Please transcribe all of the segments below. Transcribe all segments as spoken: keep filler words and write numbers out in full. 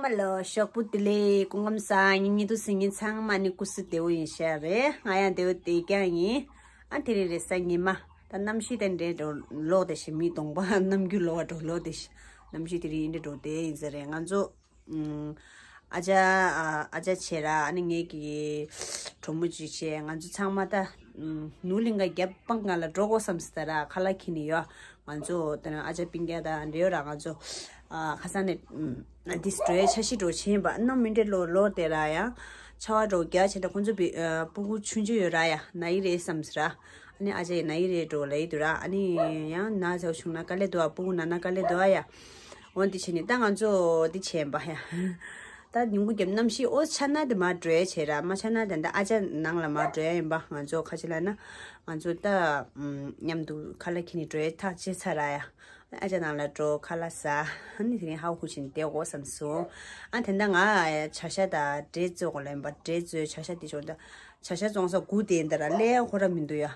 མ་ལོ་ཞོགས་པ་བདེ་ལེགས། སྐུ་ཁམས་བཟང་། ངེད་གཉིས་དུ་སེང་གེ་ཚང་མ་ནི་སྐུ་གཟུགས་བདེ་བོ་ཡིན་ཤག་རེད། ང་ཡང་བདེ་བོ་བདེ་རྐྱང་ཡིན། ཨ་དེ་རིང་རེས་གཟའ་ཉི་མ། ད་གནམ་གཤིས་དེ་འདྲའི་འགྲོ་ལོག་དེ་ཞིག་མི་གདོང་པ་ནམ་རྒྱུན་ལོག་འགྲོ་ལོག་དེ་ཞིག་གནམ་གཤིས་དེ་རིང་འདྲ་འགྲོ་དེ་ཡིན་ས་རེད། ང་ཚོ་ཨུམ། ཨ་ཅག་ཨ་ཨ་ཅག་བྱས་ར། ཨ་ནི་ངེད་ཀྱི་གྲོགས་མོ་ཅིག་བྱས། ང་ཚོ་ཚང་མ་ད་ཨུམ་ནུབ་གླིང་ག་རྒྱབ་སྤང་ཁ་ལ་འགྲོ་དགོས་བསམ་སི་ད་ར་ཁ་ལག་ཁྱེར་ནས་ཡོད། ང་ཚོ་དེ་ནས་ཨ་ཅག་སྤུན་ཀྱག་དང་འབྲེལ་ཡོད་ར། ང་ཚོ་ཨ་ཁ་སང་ནས་ཨུམ་འདི་འགྲོ་ཡ་འཆར་གཞི་འགྲོ་ཕྱིན་པ་ནམ་མི་འདྲ་ལོ་ལོ་དེ་ར་ཡ། ཆར་པ་འགྲོ་རྒྱ་ཆེ་འདྲ། ཁོང་ཚོ་བི་ཨ་སྤུ་གུ་ཆུང་ཆུང་ཡོད་ར་ཡ། ན་ཡི་རེད་བསམ་སི་ར། ཨ་ནི་ཨ་ཅག་ཡིས་ན་ཡི་རེད་འགྲོ་ལ་ཡི་འདུག་ར། ཨ་ནི་ཡང་ན་ཚ་བྱུང་ན་དཀའ་ལས་འདུག་ཨ། སྤུ་གུ་ན་ན་དཀའ་ལས་འདུག་ཨ་ཡ། འོ་འདི་བྱས་ནས་ད་ང་ཚོ་འདི་བྱས་པ་ཡ། ད་ཉིན་གུང་རྒྱབ་གནམ་གཤིས་འོ་ཆ་ན་དེ་མར་འགྲོ་ཡ་བྱས་ར། མ་ཆ་ན་དེ་འདྲ་ཨ་ཅག་ནང་ལ་མར་འགྲོ་ཡ་ཡིན་པ། ང་ཚོ་ཁ་ཆེ་ལ་ན་ང་ཚོ་ད་མཉམ་དུ་ཁ་ལག་ཁྱེར་ནས་འགྲོ་ཡ་ཐག་བཅད་ཚར་ར་ཡ། ཨ་ཅག་ནང་ལ་འགྲོ་ཁ་ལག་ཟ། ཨ་ནི་དེ་རིང་ཧ་གོ་བྱས་ནས་བསྡད་དགོས་བསམ་སོང་། ཨ་དེ་འདྲ་ང་བྱ་ཤ་དང་འབྲས་བཙོས་དགོས་ལ་ཡིན་པ། འབྲས་བཙོས་བྱ་ཤ་དེ་བྱུང་ད། བྱ་ཤ་བཙོང་ས་སྒུག་དེ་འདི་ར་ལས་ཁོ་ར་མི་འདུག་ཡ།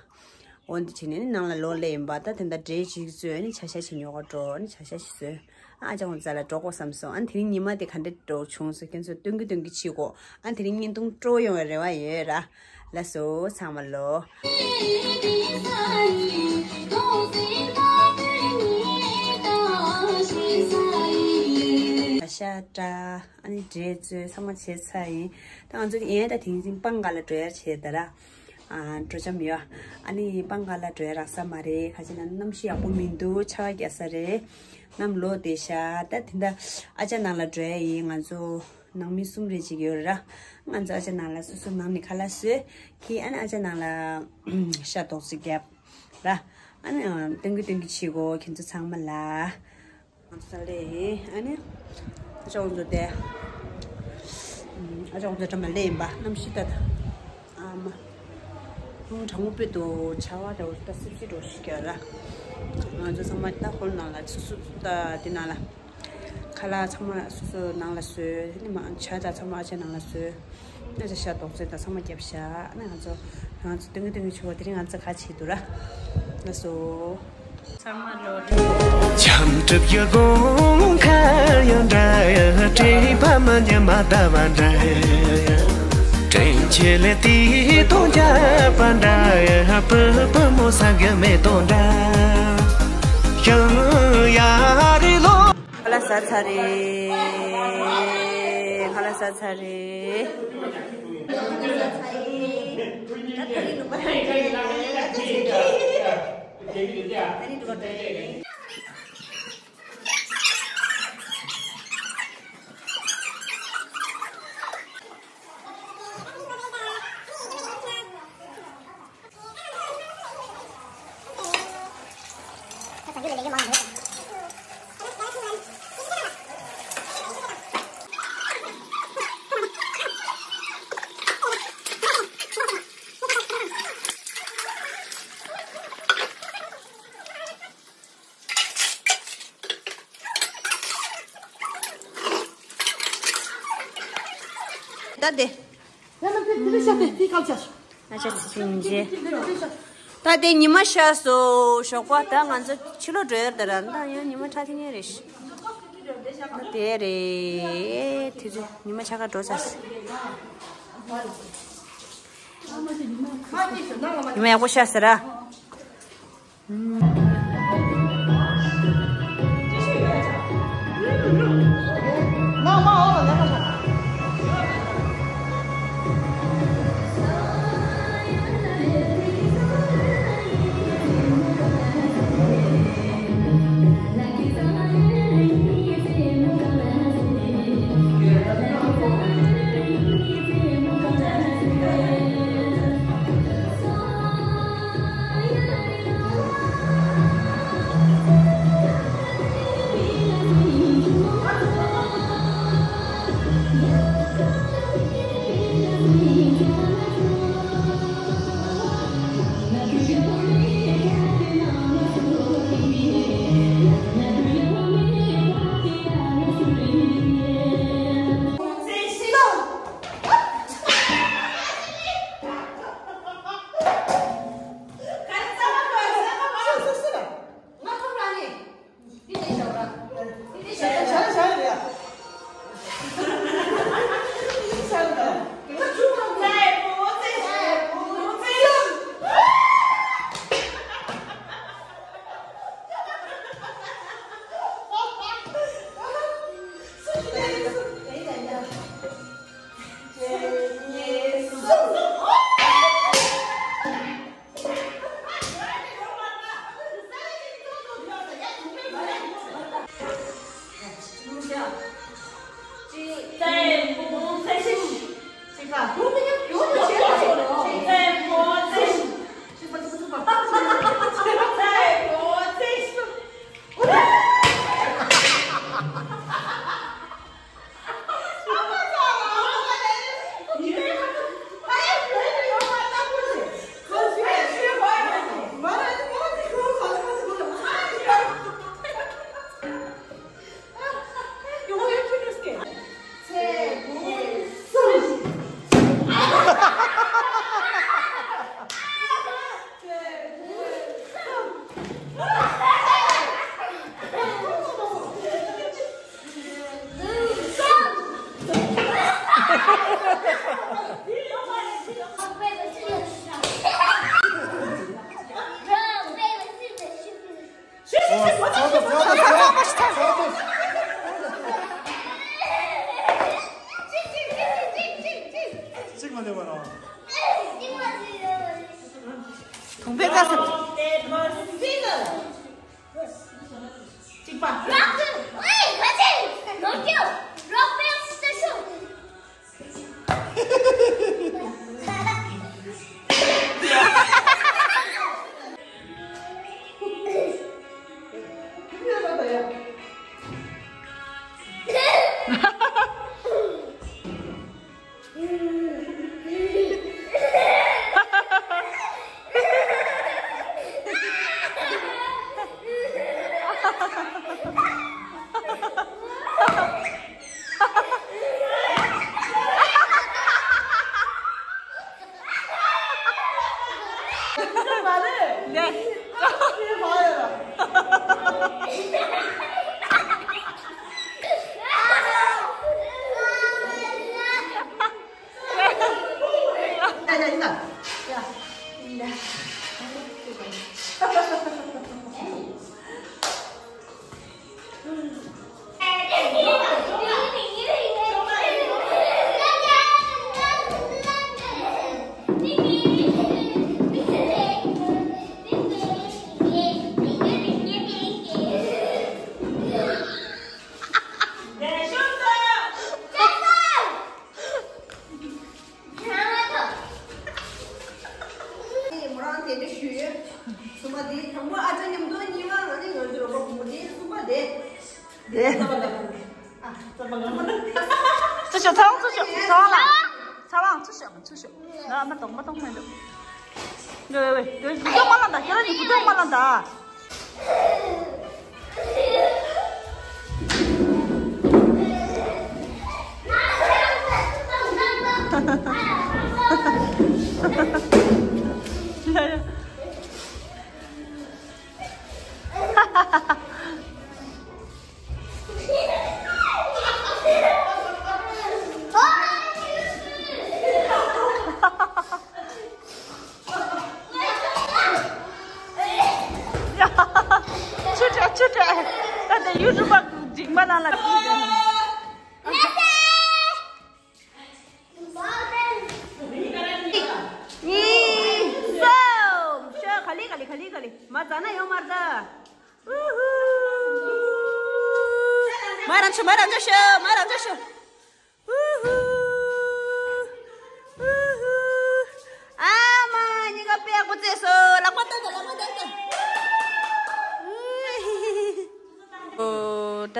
འོ་འདི་བྱས་ནས་ནི་ནང་ལ་ལོག་སླེབས་ཡིན་པ། ད་དེ་འདྲ་འབྲས་ཅིག་བཙོས་ནི་བྱ་ཤ་ཞིག་ཉོ་ག་འགྲོ་ནི་བྱ་ཤ་ཞིག་བཟོས། ཨ་ཅག་ཁོང་རྩ་ལ་འགྲོ་དགོས་བསམ་སོང་། ཨ་དེ་རིང་ཉི་མ་དེ་ག་འདྲ་འགྲོ་བྱུང་སོང་། ཁྱེད་ཚོ་སྟོན་གི་སྟོན་གི་བྱེད་དགོས། ཨ་དེ་རིང་བརྙན་ཐུང་སྤྲོ་ཡོང་བའི་རེ་བ་ཡོད་ར། ལགས་སོ་ཚང་མ་ལོ། བྱ་ཤ་འདྲ། ཨ་ནི་འབྲས་བཙོས་ཚང་མ་བྱས་ཚར་ཡིན། ད་ང་ཚོ་ཡིན་ད་དེང་སང་སྤང་ཁ་ལ་འགྲོ་ཡ་བྱས་ད་ར། ཨ་འགྲོ་འཆམ་ཡོད། ཨ་ནི་སྤང་ཁ་ལ་འགྲོ་ཡ་རག་ས་མ་རེད། ག་ཅི་ན་གནམ་གཤིས་ཡག་པོ་མི་འདུག་ཆར་པ་རྒྱག་ས་རེད། གནམ་ལོག་བསྡད་ཤག་ད་དེ་འདྲ་ཨ་ཅག་ནང་ལ་འགྲོ་ཡ་ཡིན། ང་ཚོ་ནང་མི་གསུམ་རེ་ཅིག་ཡོད་ར། ང་ཚོ་ཨ་ཅག་ནང་ལ་སོ་སོ་ནང་ནས་ཁ་ལག་བཟོས། ཁྱེད་ཨ་ནི་ཨ་ཅག་ནང་ལ་ཤ་རྡོག་ཅིག་བརྒྱབ་ར། ཨ་ནི་སྟོན་གི་སྟོན་གི་བྱེད་དགོས་ཁྱེད་ཚོ་ཚང་མ་ལ། ང་ཚོ་ལས་ཨ་ནི་ཨ་ཅག་ཁོང་ཚོ་དེ་ཨ་ཅག་ཁོང་ཚོ་འགྲམ་ལ་ལས་ཡིན་པ། གནམ་གཤིས་ད་ད་ཨ་མ་ཁོང་གྲང་མོ་དཔེ་འདུག་ཆར་པ་འདྲ་བོ་ད་སིབ་སིབ་འདྲ་བོ་ཞིག་རྒྱག་ར། ང་ཚོ་ཚང་མ་ད་ཧོལ་ནང་ལ་སོ་སོ་ད་དེ་ནང་ལ་ཁ་ལག་ཚང་མ་སོ་སོ་ནང་ལ་བཟོས། ཨ་ནི་མ་ཇ་དང་ཚང་མ་ཨ་ཅག་ནང་ལ་བཟོས། ཨ་ཅག་ཤ་རྡོག་རྫིས་དང་ཚང་མ་བརྒྱབ་ཤག་ཨ་ནི་ང་ཚོ་ང་ཚོ་སྟོན་གི་སྟོན་གི་བྱེད་དགོས། དེ་རིང་ང་ཚོ་ག་བྱེད་འདུག་ར། ལགས་སོ། ཚང་མ་ལོ། ཁ་ལག་ཟ་ཚར་རེད། ཁ་ལག་ཟ་ཚར་རེད། ད་དེ། ཡང་ན་དེ་དེ་ཤ་དེ་དེ་ཁ་ཆ། ཨ་ཅག་ཚེ་རིང་མཇལ། ད་དེ་ཉི་མ་ཤར་སོང་ཞོགས་པ། ད་ང་ཚོ་ཕྱི་ལོགས་འགྲོ་ཡ་ད་ར། ད་ཡང་ཉི་མ་ཁྲ་ཐིང་ངེ་རེད། ད་དེ་རེད། དེ་ཚོ་ཉི་མ་ཆ་ག་འགྲོ་ཚར་སོང་། ཉི་མ་ཡག་པོ་ཤར་སོང་ར། གཅིག་མ་འདེབས་པ་རང་། དུང་པའི་ཁ་ཟེར། གཅིག་པ། རོགས་ཀྱི་ཨེ་ཁ་ཆེ། ནོར་སྐྱོ། རོགས་པའི་སྟེ་ཤོག་མོ་རང་དེ་འདྲ་ཞུས་ཡོད། གསུམ་པ་དེ་དང་པོ་ཨ་ཅག་མཉམ་དུ། གཉིས་པ་ཨ་ནི་ང་ཚོའི་རོགས་པ་བུ་མོ་དེ། གསུམ་པ་དེ། དེ། ཨ། ཚུར་ཤོག་ཚུར་ཤོག་ཚུར་ཤོག་ཚུར་ཤོག་ཚུར་ཤོག་ཚུར་ཤོག་ང་མ་གཏོང་མ་གཏོང་མི་འདུག་ཝེ་ཝེ་ཝེ། དེ་བུ་ཏོག་མ་ལངས་ད། ཁྱེད་རང་གཉིས་བུ་ཏོག་མ་ལངས་ད། ཆུ་དྲ་ཆུ་དྲ། ད་དེ་ཡུ་ཊུབ་པ་འཇིགས་མ་ན་ལ། གཉིས། གསུམ། ཤོག་ག་ལེ་ག་ལེ་ག་ལེ་ག་ལེ། མ་ཛ་ན་ཡོང་མར་ད། ཨུ་ཧུ། མ་རང་ཆུ་མ་རང་ཆུ་ཤོག་མ་རང་ཆུ་ཤོག་ཨུ་ཧུ། ཨུ་ཧུ། ཨ་མ། གཉིས་ཀ་དཔེ་ཡག་པོ་རྩེས་སོང་། ལག་པ་བསྟན་ཏེ་ལག་པ་བསྟན་ཏེ། ཨུ་ཧི་ཧི་ཧི། ཨོ་ད་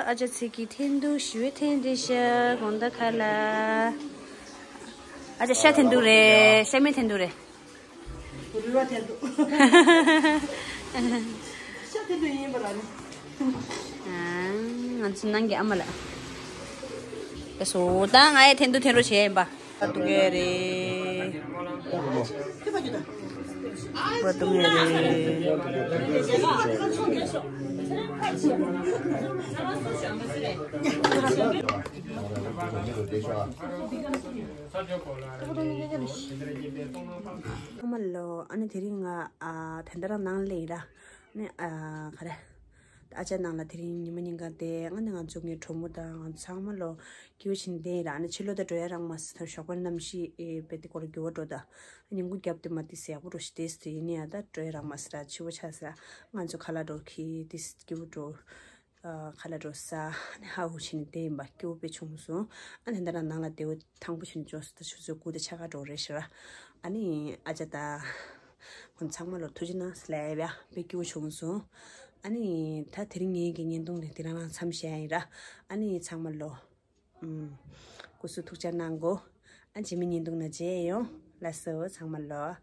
ཨ་ཅག་ཚེ་སྐྱིད་འཐེན་ཐུག་ཞུ་འཐེན་རེད་ཤག་དགོང་དག་ཁ་ལ། ཨ་ཅག་ཤ་འཐེན་ཐུག་རེད། ཤ་མེད་འཐེན་ཐུག་རེད། རུལ་བ་འཐེན་ཐུག་ཤ་འཐེན་ཐུག་ཡིན་པ་ལ་ནི། ཨང་། ང་ཚོ་ནང་གི་ཨ་མ་ལགས། ད་སོ་ད་ང་ཡི་འཐེན་ཐུག་འཐེན་རོགས་བྱས་ཡིན་པ། ད་འཐུང་གི་རེད། ད་འཐུང་གི་རེད། ཨ་མ་ལོ། ཨ་ནི་དེ་རིང་ང་ཨ་ད་ལྟ་རང་ནང་སླེབས་ཡིན་ར། ནི་ཨ་ག་རེ། ཨ་ཅག་ནང་ལ་དེ་རིང་ཉི་མ་ཉིན་གང་བསྡད། ང་ནི་ང་ཚོ་ངའི་གྲོགས་མོ་དང་ང་ཚང་མ་ལོ་སྐྱིད་པོ་བྱས་ནས་བསྡད་ཡིན་ར། ཨ་ནི་ཕྱི་ལོགས་ད་འགྲོ་ཡ་རག་མ་སོང་། ད་ཞོགས་པ་གནམ་གཤིས་ཨེ་དཔེ་དེ་སྐོར་འགྱུར་བ་འགྲོ་ད། ཉིན་གུང་རྒྱབ་དེ་མ་དེ་ཟེར་ཡག་པོ་འགྲོ་ཞིག་དེ་སུ་ཡིན་ནི་ཡ། ད་འགྲོ་ཡ་རག་མ་སོང་ར། ཕྱི་པོ་ཆགས་སོང་ར། ང་ཚོ་ཁ་ལག་འགྲོ་གི་དེ་སྐྱིད་པོ་འགྲོ། ཨ་ཁ་ལག་འགྲོ་ས་ནི་ཧ་ཧུ་ཕྱིན་དེ་ཡིན་པ་སྐྱོ་པོ་བྱུང་སོང་། ཨ་ནི་འདི་ར་ནང་ལ་དེ་བོ་ཐང་པོ་ཕྱིན་འཇོག་སུ་ད་ཆུ་ཚོད་དགུ་དང་ཕྱེད་ཀ་འགྲོ་རེད་ཤག་ར། ཨ་ནི་ཨ་ཅག་ད་ཁོང་ཚང་མ་ལོ་ཐུགས་རྗེ་གནང་ཟེར་ལབ་ཡ་དཔེ་སྐྱོ་བོ་བྱུང་སོང་། ཨ་ནི་ད་དེ་རིང་ངའི་གི་བརྙན་ཐུང་ནི་དེ་རང་རང་མཚམས་བཞག་ཡིན་ར། ཨ་ནི་ཚང་མ་ལོ། ཨུམ། སྐུ་གཟུགས་ཐུགས་ཅག་གནང་གོ། ཨ་རྗེས་མའི་བརྙན་ཐུང་ནང་མཇལ་ཡོང་། ལགས་སོ་ཚང་མ་ལོ།